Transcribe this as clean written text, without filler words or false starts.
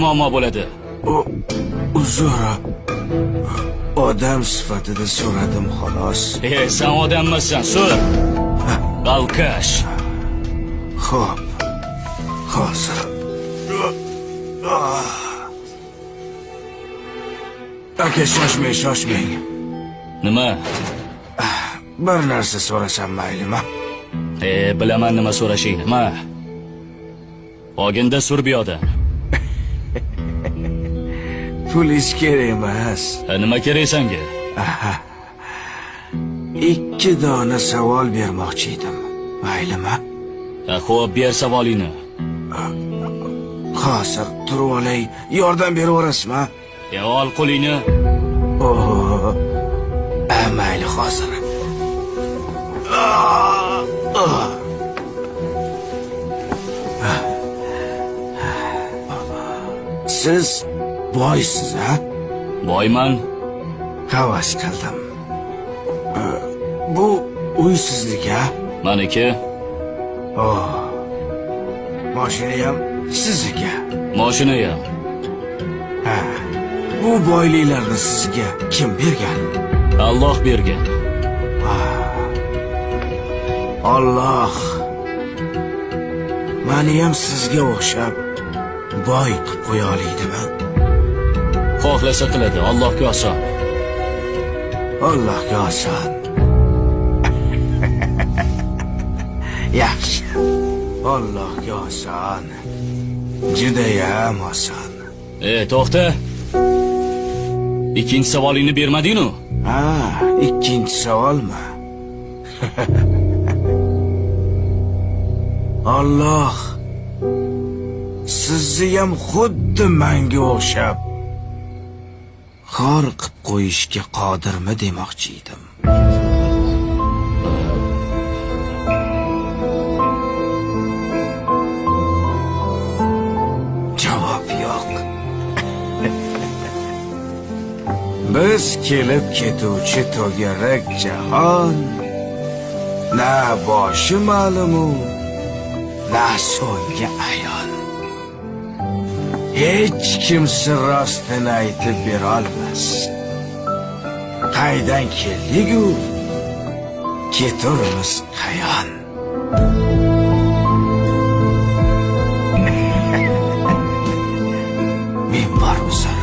Muammo bo'ladi. Uzr. Odam sifatida so'radim xolos. Sen odammassan, sur. Alkash. Xo'p. Hozir. Aka, shoshmang, shoshmang. Nima? Bir narsa so'rasam maylimi? Bilaman nima so'rashingni. Ma. Oginda sur bu yoqdan. Pulingiz kerak emas. Nima kerak senga? 2 dona savol bermoqchi edim. Maylimi? Xo'p, ber savolingni. Hozir turib olay, yordam beraverasizmi? Ol qo'lingni. Mayli hozir. Siz boysiz, ha? Boyman. Havas qildim. Bu uy sizniki, ha? Meniki. Mashina ham sizniki. Mashina ham. Ha. Bu boyliklarni sizga kim bergan? Alloh bergan. Alloh meni ham sizga o'xshab boy qilib qo'ya oladimi? Xohlasa qiladi, Allohga oson. Allohga oson. Yaxshi. Allohga oson. Judayam oson. To'xta. Ikkinchi savolingni bermading-ku? Ha, ikkinchi savolmi? Alloh sizni ham xuddi menga o'xshab xor qilib qo'yishga qodirmi demoqchi edim. Javob yo'q. Biz kelib ketuvchi to'garak jahon, na boshi ma'lumu, na so'nggi ayon. Hech kimsa rostini aytib berolmas. Qaydan keldik-u, keturmiz qayon. Men bor uzr.